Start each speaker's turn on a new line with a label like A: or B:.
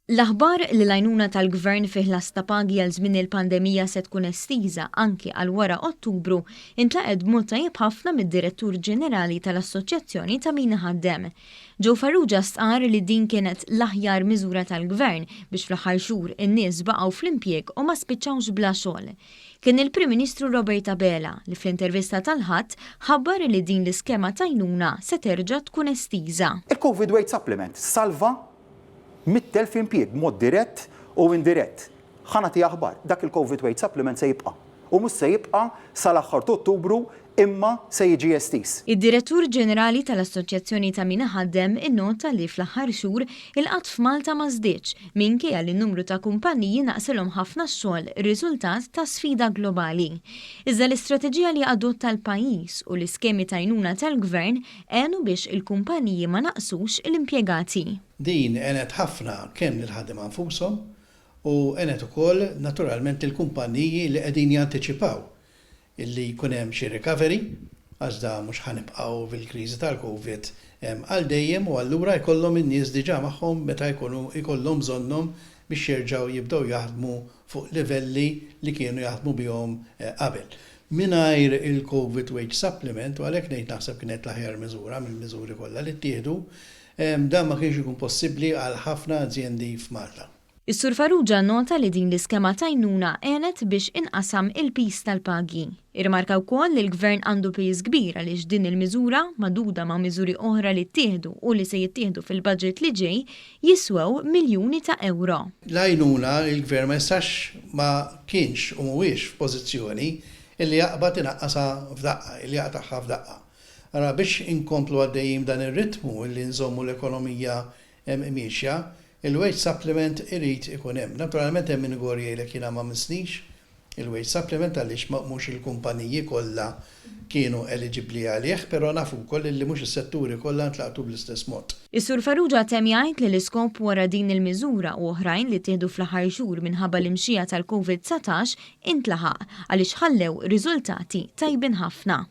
A: L-aħbar li l-għajnuna tal-Gvern fi ħlas ta' pagi għal żmien il-pandemija se tkun estiża anki għal wara Ottubru intlaqgħet b'mod tajjeb ħafna mid-Direttur Ġenerali tal-Assoċjazzjoni ta' Min Iħaddem. Joe Farrugia stqarr li din kienet l-aħjar miżura tal-Gvern biex fl-aħħar xhur in-nies baqgħu fl-impjieg u ma spiċċawx bla xogħol. Kien il-Prim Ministru Robert Abela li fl-intervista tal-Ħadd ħabbar li din l-iskema t'għajnuna se terġa' tkun estiża.
B: Il-Covid Wage Supplement salva 100,000 impjieg b'mod dirett u indirett. Ħa nagħti aħbar, dak il-Covid Wage Supplement se jibqa'. U mhux se jibqa' sal-aħħar t'Ottubru imma se jiġi estiż.
A: Id-Direttur Ġenerali tal-Assoċjazzjoni ta' Min Iħaddem innota li fl-aħħar xhur il-qgħad f'Malta ma żdiedx minkejja li numru ta' kumpaniji naqsilhom ħafna x-xogħol riżultat ta' sfida globali. Iżda l-istrateġija li adotta l-pajjiż u l-iskemi t'għajnuna tal-Gvern għenu biex il-kumpaniji ma naqqsux l-impjegati.
C: Din għenet ħafna kemm lill-ħaddiema nfushom u għenet ukoll naturalment lill-kumpaniji li qegħdin jantiċipaw illi jkun hemm xi recovery għax da mhux ħa nibqgħu fil-kriżi tal-Covid għal dejjem u allura jkollhom in-nies diġà magħhom meta jkunu jkollhom bżonnhom biex jerġgħu jibdew jaħdmu fuq livelli li kienu jaħdmu bihom qabel. Mingħajr il-Covid Wage Supplement, u għalhekk ngħid naħseb kienet l-aħjar miżura mill-miżuri kollha li ttieħdu, dan ma kienx ikun possibbli għal ħafna azjendi f'Malta.
A: Is-Sur Farrugia nnota li din l-iskema t'għajnuna għenet biex inqasam il-piż tal-pagi. Irrimarka wkoll li l-Gvern għandu piż kbir għaliex din il-miżura, magħduda ma' miżuri oħra li ttieħdu u li se jittieħdu fil-budget li ġej, jiswew miljuni ta' ewro.
C: L-għajnuna il-Gvern ma jistax ma kienx u mhuwiex f'pożizzjoni illi jaqbad inaqqasha f'daqqa, illi jaqtagħha f'daqqa. Allura biex inkomplu għaddejjin b'dan ir-ritmu illi nżommu l-ekonomija miexja, il-wage supplement irid ikun hemm. Naturalment hemm min igorr jgħidlek jiena ma missnix il-wage supplement għaliex mhux il-kumpaniji kollha kienu eliġibbli għalih, però nafu wkoll illi mhux is-setturi kollha ntlaqtu bl-istess mod.
A: Is-Sur Farrugia temm jgħid li l-iskop wara din il-miżura u oħrajn li ttieħdu fl-aħħar xhur minħabba l-imxija tal-Covid 19 intlaħaq għaliex ħallew riżultati tajbin ħafna.